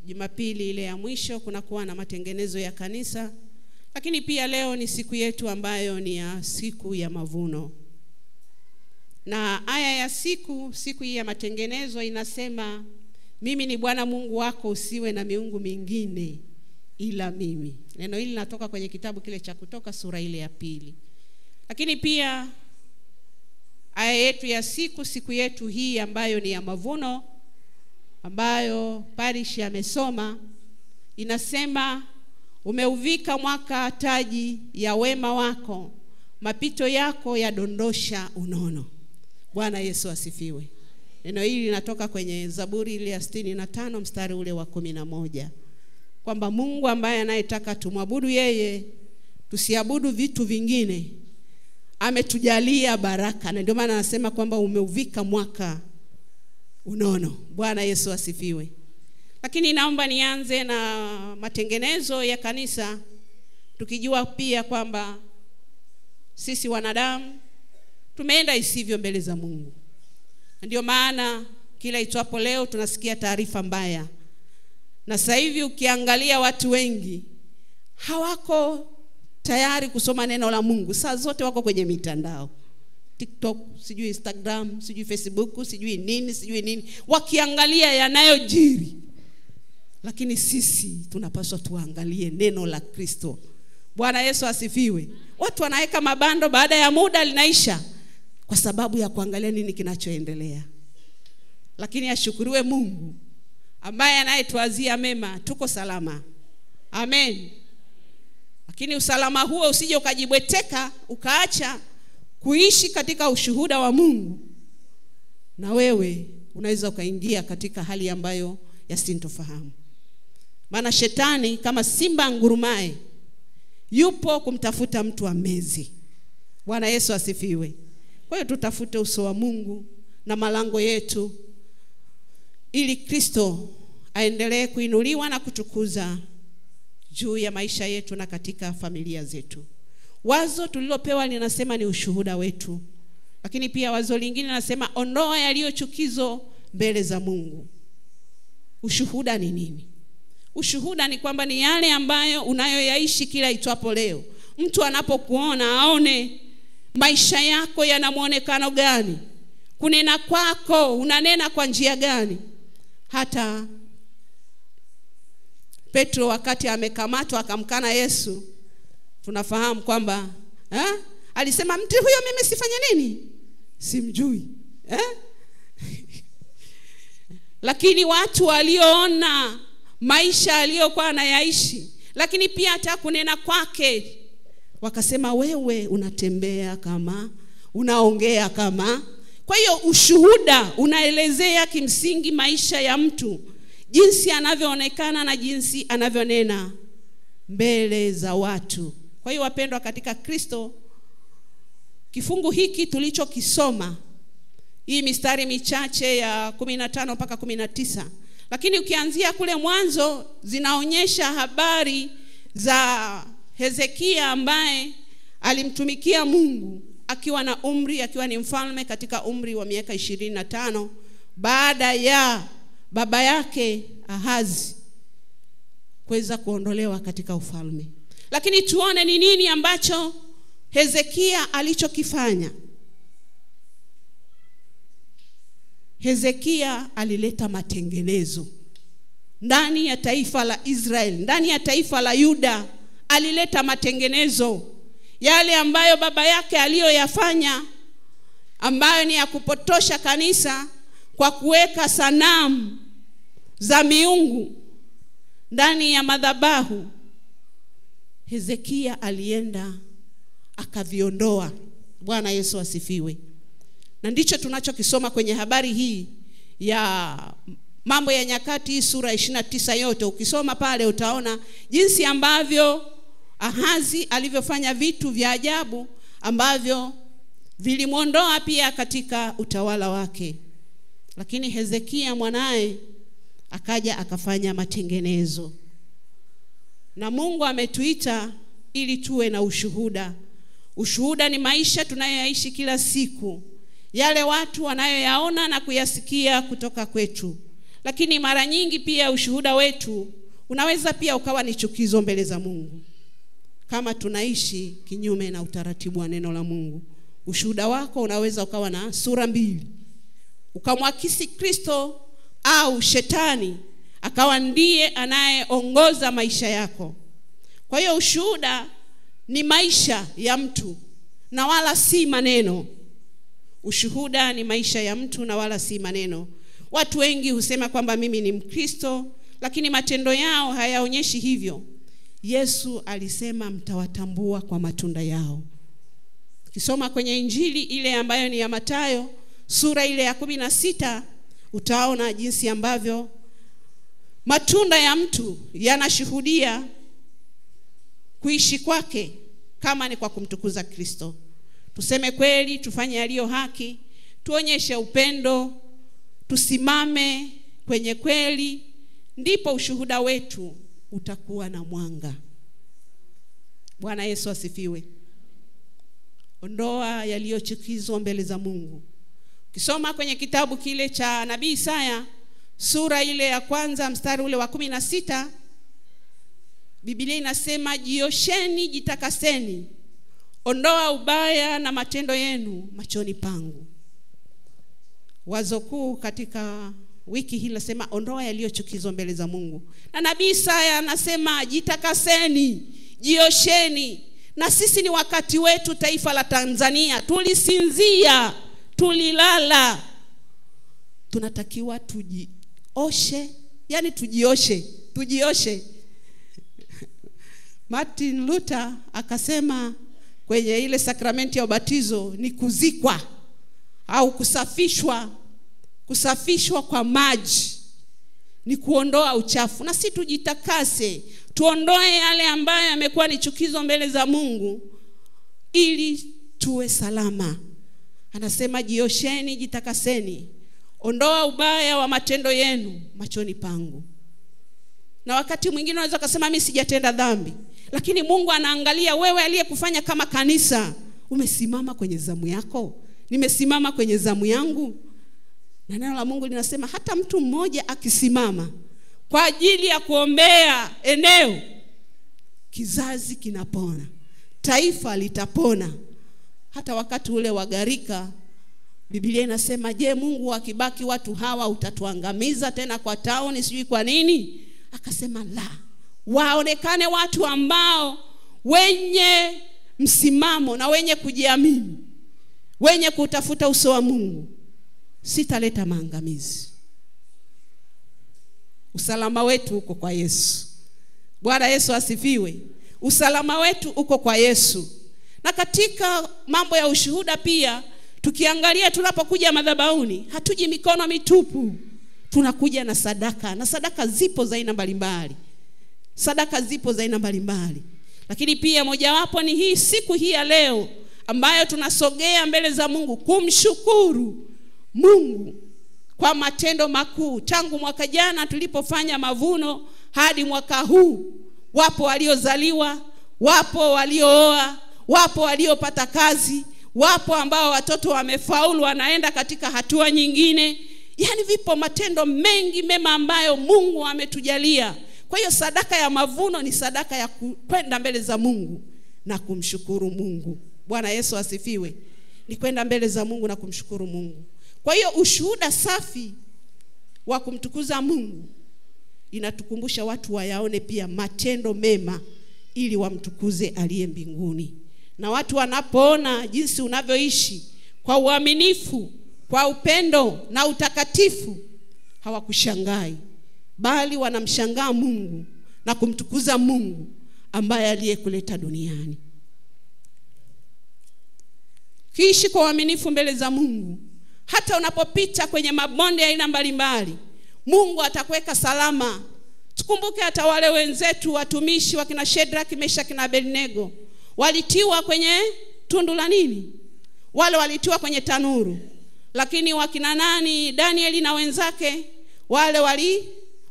Jumapili ile ya mwisho kunakuwa na matengenezo ya kanisa. Lakini pia leo ni siku yetu ambayo ni ya siku ya mavuno. Na aya ya siku hii ya matengenezo inasema, mimi ni Bwana Mungu wako, usiwe na miungu mingine ila mimi. Neno hili linatoka kwenye kitabu kile cha Kutoka sura ile ya 2. Lakini pia aya yetu ya siku yetu hii ambayo ni ya mavuno, ambayo parish amesoma, inasema, umeuvika mwaka taji ya wema wako, mapito yako yadondosha unono. Bwana Yesu asifiwe. Neno hili linatoka kwenye Zaburi ile ya 65 mstari ule wa 11, kwamba Mungu ambaye anayetaka tumwabudu yeye, tusiabudu vitu vingine, ametujalia baraka. Na ndio maana anasema kwamba umeuvika mwaka unono. Bwana Yesu asifiwe. Lakini naomba nianze na matengenezo ya kanisa, tukijua pia kwamba sisi wanadamu tumeenda isivyo mbele za Mungu. Ndio maana kila itwapo leo tunasikia taarifa mbaya. Na sasa hivi ukiangalia watu wengi hawako tayari kusoma neno la Mungu. Saa zote wako kwenye mitandao, TikTok, sijui Instagram, sijui Facebook, sijui nini, sijui nini, wakiangalia yanayojiri. Lakini sisi tunapaswa tuangalie neno la Kristo. Bwana Yesu asifiwe. Watu wanaweka mabando, baada ya muda linaisha kwa sababu ya kuangalia nini kinachoendelea. Lakini ashukuriwe Mungu ambaye anayetuazia mema, tuko salama. Amen. Lakini usalama huo usije ukajibweteka ukaacha kuishi katika ushuhuda wa Mungu, na wewe unaweza ukaingia katika hali ambayo ya sintofahamu. Maana shetani kama simba ngurumaye yupo kumtafuta mtu amezi. Bwana Yesu asifiwe. Kwa hiyo tutafute uso wa Mungu na malango yetu, ili Kristo aendelee kuinuliwa na kutukuza juu ya maisha yetu na katika familia zetu. Wazo tulilopewa linasema ni ushuhuda wetu. Lakini pia wazo lingine linasema ondoa yaliyo chukizo mbele za Mungu. Ushuhuda ni nini? Ushuhuda ni kwamba ni yale ambayo unayoyaishi kila itwapo leo. Mtu anapokuona aone maisha yako yana muonekano gani, kunena kwako unanena kwa njia gani. Hata Petro wakati amekamatwa akamkana Yesu, tunafahamu kwamba alisema mtu huyo mimi sifanye nini? Simjui. Lakini watu walioona maisha aliyokuwa anayaishi, lakini pia hata kunena kwake, wakasema wewe unatembea kama, unaongea kama. Kwa hiyo ushuhuda unaelezea kimsingi maisha ya mtu, jinsi anavyoonekana na jinsi anavyonena mbele za watu. Kwa hiyo wapendwa katika Kristo, kifungu hiki tulichokisoma, hii mistari michache ya 15 mpaka 19, lakini ukianzia kule mwanzo zinaonyesha habari za Hezekia ambaye alimtumikia Mungu akiwa na umri, akiwa ni mfalme katika umri wa miaka 25, baada ya baba yake Ahazi kuweza kuondolewa katika ufalme. Lakini tuone ni nini ambacho Hezekia alichokifanya. Hezekia alileta matengenezo ndani ya taifa la Israel, ndani ya taifa la Yuda. Alileta matengenezo yale ambayo baba yake aliyoyafanya, ambayo ni ya kupotosha kanisa kwa kuweka sanamu za miungu ndani ya madhabahu. Hezekia alienda akaviondoa. Bwana Yesu asifiwe. Na ndicho tunachokisoma kwenye habari hii ya Mambo ya Nyakati sura 29 yote. Ukisoma pale utaona jinsi ambavyo Ahazi alivyofanya vitu vya ajabu ambavyo vilimuondoa pia katika utawala wake. Lakini Hezekia mwanae akaja akafanya matengenezo. Na Mungu ametuita ili tuwe na ushuhuda. Ushuhuda ni maisha tunayoyaishi kila siku, yale watu wanayoyaona na kuyasikia kutoka kwetu. Lakini mara nyingi pia ushuhuda wetu unaweza pia ukawa ni chukizo mbele za Mungu, kama tunaishi kinyume na utaratibu wa neno la Mungu. Ushuhuda wako unaweza ukawa na sura mbili, ukamwakisi Kristo au shetani akawa ndiye anayeongoza maisha yako. Kwa hiyo ushuhuda ni maisha ya mtu na wala si maneno. Ushuhuda ni maisha ya mtu na wala si maneno. Watu wengi husema kwamba mimi ni Mkristo, lakini matendo yao hayaonyeshi hivyo. Yesu alisema mtawatambua kwa matunda yao. Kisoma kwenye Injili ile ambayo ni ya Mathayo sura ile ya 16, utaona jinsi ambavyo matunda ya mtu yanashuhudia kuishi kwake kama ni kwa kumtukuza Kristo. Tuseme kweli, tufanye yaliyo haki, tuonyeshe upendo, tusimame kwenye kweli, ndipo ushuhuda wetu utakuwa na mwanga. Bwana Yesu asifiwe. Ondoa yaliyochukizwa mbele za Mungu. Kisoma kwenye kitabu kile cha Nabii Isaya sura ile ya 1 mstari ule wa 16, Biblia inasema, jiosheni, jitakaseni, ondoa ubaya na matendo yenu machoni pangu. Wazo kuu katika wiki hii nasema ondoa yaliyochukizwa mbele za Mungu. Na Nabii Isaya anasema jitakaseni, jiosheni. Na sisi ni wakati wetu, taifa la Tanzania, tulisinzia, tulilala. Tunatakiwa tujioshe, yani tujioshe, tujioshe. Martin Luther akasema kwenye ile sakramenti ya ubatizo ni kuzikwa au kusafishwa, kusafishwa kwa maji ni kuondoa uchafu. Na si tujitakase, tuondoe yale ambayo yamekuwa ni chukizo mbele za Mungu ili tuwe salama. Anasema jiosheni, jitakaseni, ondoa ubaya wa matendo yenu machoni pangu. Na wakati mwingine unaweza kusema mimi sijatenda dhambi, lakini Mungu anaangalia wewe aliyekufanya kama kanisa, umesimama kwenye zamu yako, nimesimama kwenye zamu yangu. Na neno la Mungu linasema hata mtu mmoja akisimama kwa ajili ya kuombea eneo, kizazi kinapona, taifa litapona. Hata wakati ule wa gharika, Biblia inasema, je, Mungu akibaki watu hawa utatuangamiza tena kwa tauni sijui kwa nini? Akasema la, waonekane watu ambao wenye msimamo na wenye kujiamini, wenye kutafuta uso wa Mungu, sitaleta maangamizi. Usalama wetu uko kwa Yesu. Bwana Yesu asifiwe. Usalama wetu uko kwa Yesu. Na katika mambo ya ushuhuda pia, tukiangalia tunapokuja madhabahuni, hatuji mikono mitupu. Tunakuja na sadaka, na sadaka zipo za aina mbalimbali. Sadaka zipo za aina mbalimbali. Lakini pia mojawapo ni hii siku hii ya leo ambayo tunasogea mbele za Mungu kumshukuru Mungu kwa matendo makuu. Tangu mwaka jana tulipofanya mavuno hadi mwaka huu, wapo waliozaliwa, wapo waliooa, wapo waliopata kazi, wapo ambao watoto wamefaulu wanaenda katika hatua nyingine. Yani vipo matendo mengi mema ambayo Mungu ametujalia. Kwa hiyo sadaka ya mavuno ni sadaka ya kwenda mbele za Mungu na kumshukuru Mungu. Bwana Yesu asifiwe. Ni kwenda mbele za Mungu na kumshukuru Mungu. Kwa hiyo ushuhuda safi wa kumtukuza Mungu inatukumbusha watu wayaone pia matendo mema ili wamtukuze aliye mbinguni. Na watu wanapoona jinsi unavyoishi kwa uaminifu, kwa upendo na utakatifu, hawakushangai, bali wanamshangaa Mungu na kumtukuza Mungu ambaye aliyekuleta duniani. Kiishi kwa uaminifu mbele za Mungu, hata unapopita kwenye mabonde ya aina mbalimbali, Mungu atakuweka salama. Tukumbuke hata wale wenzetu watumishi wakina Shadrach, Meshach na Abednego walitiwa kwenye tundu la nini? Wale walitiwa kwenye tanuru. Lakini wakina nani, Danieli na wenzake, wale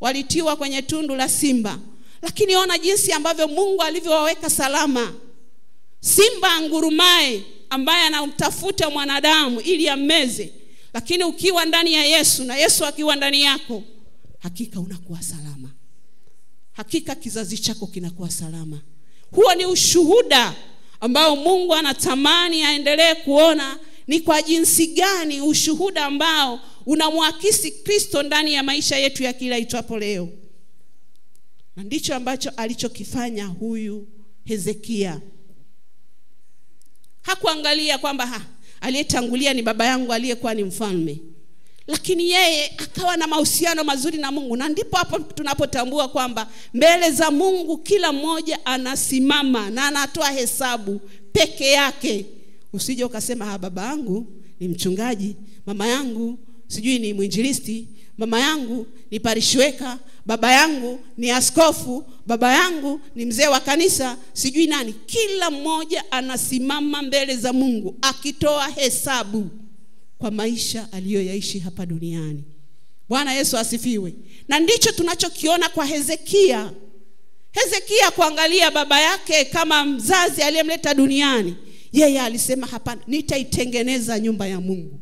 walitiwa kwenye tundu la simba. Lakini ona jinsi ambavyo Mungu alivyowaweka salama. Simba angurumaye ambaye anamtafuta mwanadamu ili ammeze, lakini ukiwa ndani ya Yesu na Yesu akiwa ndani yako, hakika unakuwa salama. Hakika kizazi chako kinakuwa salama. Huo ni ushuhuda ambao Mungu anatamani aendelee kuona ni kwa jinsi gani ushuhuda ambao unamwakisi Kristo ndani ya maisha yetu ya kila itwapo leo. Na ndicho ambacho alichokifanya huyu Hezekia. Hakuangalia kwamba aliyetangulia ni baba yangu aliyekuwa ni mfalme, lakini yeye akawa na mahusiano mazuri na Mungu. Na ndipo hapo tunapotambua kwamba mbele za Mungu kila mmoja anasimama na anatoa hesabu peke yake. Usije ukasema baba yangu ni mchungaji, mama yangu sijui ni mwinjilisti, mama yangu ni parishweka, baba yangu ni askofu, baba yangu ni mzee wa kanisa, sijui nani. Kila mmoja anasimama mbele za Mungu akitoa hesabu kwa maisha aliyoyaishi hapa duniani. Bwana Yesu asifiwe. Na ndicho tunachokiona kwa Hezekia. Hezekia kuangalia baba yake kama mzazi aliyemleta duniani, yeye alisema hapana, nitaitengeneza nyumba ya Mungu.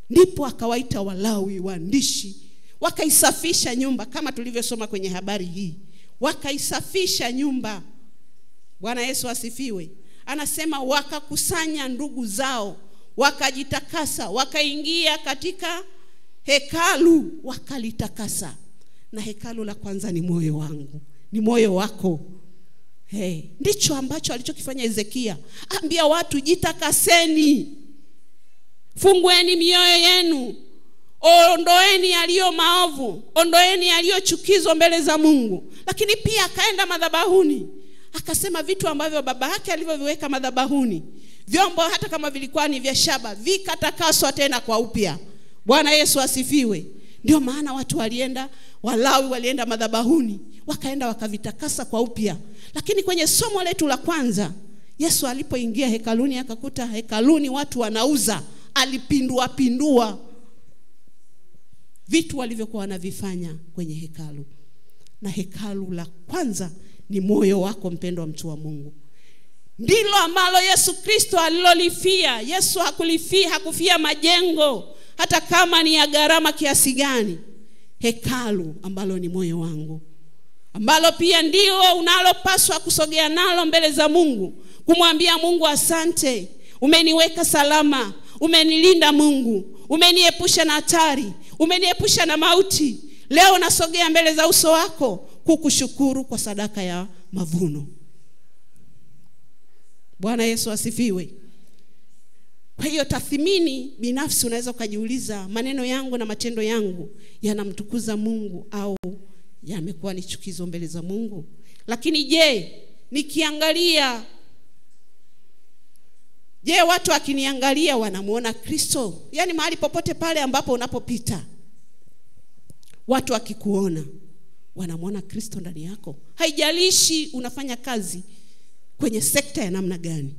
Ndipo akawaita Walawi, waandishi, wakaisafisha nyumba kama tulivyosoma kwenye habari hii. Wakaisafisha nyumba. Bwana Yesu asifiwe. Anasema wakakusanya ndugu zao, wakajitakasa, wakaingia katika hekalu, wakalitakasa. Na hekalu la kwanza ni moyo wangu, ni moyo wako. Hey, ndicho ambacho alichokifanya Hezekia. Ambia watu jitakaseni, fungueni mioyo yenu, ondoeni yaliyo maovu, ondoeni yaliyo chukizo mbele za Mungu. Lakini pia akaenda madhabahuni, akasema vitu ambavyo baba yake alivyoviweka madhabahuni, vyombo hata kama vilikuwa ni vya shaba, vikatakaswa tena kwa upya. Bwana Yesu asifiwe. Ndio maana watu walienda, Walawi walienda madhabahuni, wakaenda wakavitakasa kwa upya. Lakini kwenye somo letu la kwanza, Yesu alipoingia hekaluni akakuta hekaluni watu wanauza, alipindua pindua vitu walivyokuwa wanavifanya kwenye hekalu. Na hekalu la kwanza ni moyo wako, mpendwa mtu wa Mungu. Ndilo ambalo Yesu Kristo alilolifia. Yesu hakulifia, hakufia majengo hata kama ni ya gharama kiasi gani. Hekalu ambalo ni moyo wangu, ambalo pia ndio unalopaswa kusogea nalo mbele za Mungu, kumwambia Mungu asante, umeniweka salama, umenilinda Mungu, umeniepusha na hatari, umeniepusha na mauti. Leo nasogea mbele za uso wako kukushukuru kwa sadaka ya mavuno. Bwana Yesu asifiwe. Kwa hiyo tathmini binafsi, unaweza ukajiuliza, maneno yangu na matendo yangu yanamtukuza Mungu au yamekuwa ni chukizo mbele za Mungu? Lakini je, nikiangalia, je, watu wakiniangalia wanamuona Kristo? Yaani mahali popote pale ambapo unapopita, watu wakikuona wanamuona Kristo ndani yako. Haijalishi unafanya kazi kwenye sekta ya namna gani,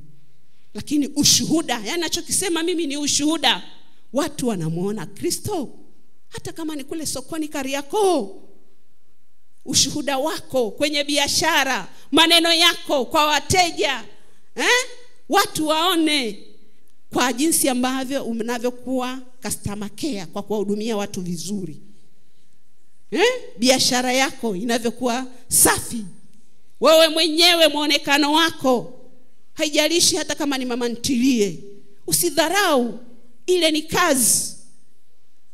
lakini ushuhuda, yaani nachokisema mimi ni ushuhuda, watu wanamuona Kristo. Hata kama ni kule sokoni Kariakoo, ushuhuda wako kwenye biashara, maneno yako kwa wateja, watu waone kwa jinsi ambavyo unavyokuwa customer care, kwa kuwahudumia watu vizuri, biashara yako inavyokuwa safi, wewe mwenyewe muonekano wako. Haijalishi hata kama ni mama ntilie, usidharau, ile ni kazi.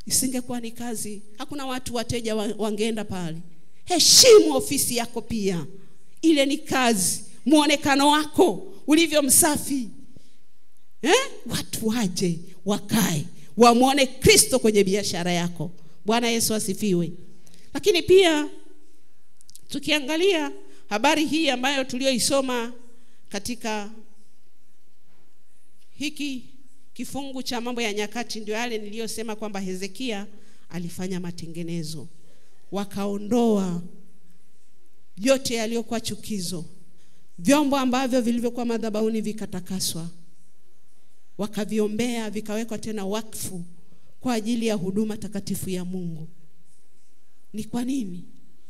Isingekuwa ni kazi, hakuna watu wateja wangeenda pale. Heshimu ofisi yako pia, ile ni kazi. Muonekano wako ulivyo msafi, watu waje wakae wamuone Kristo kwenye biashara yako. Bwana Yesu asifiwe. Lakini pia tukiangalia habari hii ambayo tulioisoma katika hiki kifungu cha Mambo ya Nyakati, ndio yale niliyosema kwamba Hezekia alifanya matengenezo, wakaondoa yote yaliyokuwa chukizo, vyombo ambavyo vilivyokuwa madhabahuni vikatakaswa, wakaviombea, vikawekwa tena wakfu kwa ajili ya huduma takatifu ya Mungu. Ni kwa nini?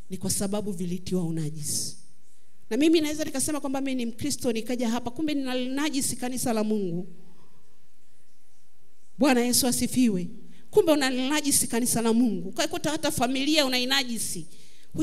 Ni kwa sababu vilitiwa unajisi. Na mimi naweza nikasema kwamba mimi ni Mkristo nikaja hapa, kumbe nina najisi kanisa la Mungu. Bwana Yesu asifiwe. Kumbe unalinajisi kanisa la Mungu. Ukaikuta hata familia unainajisi.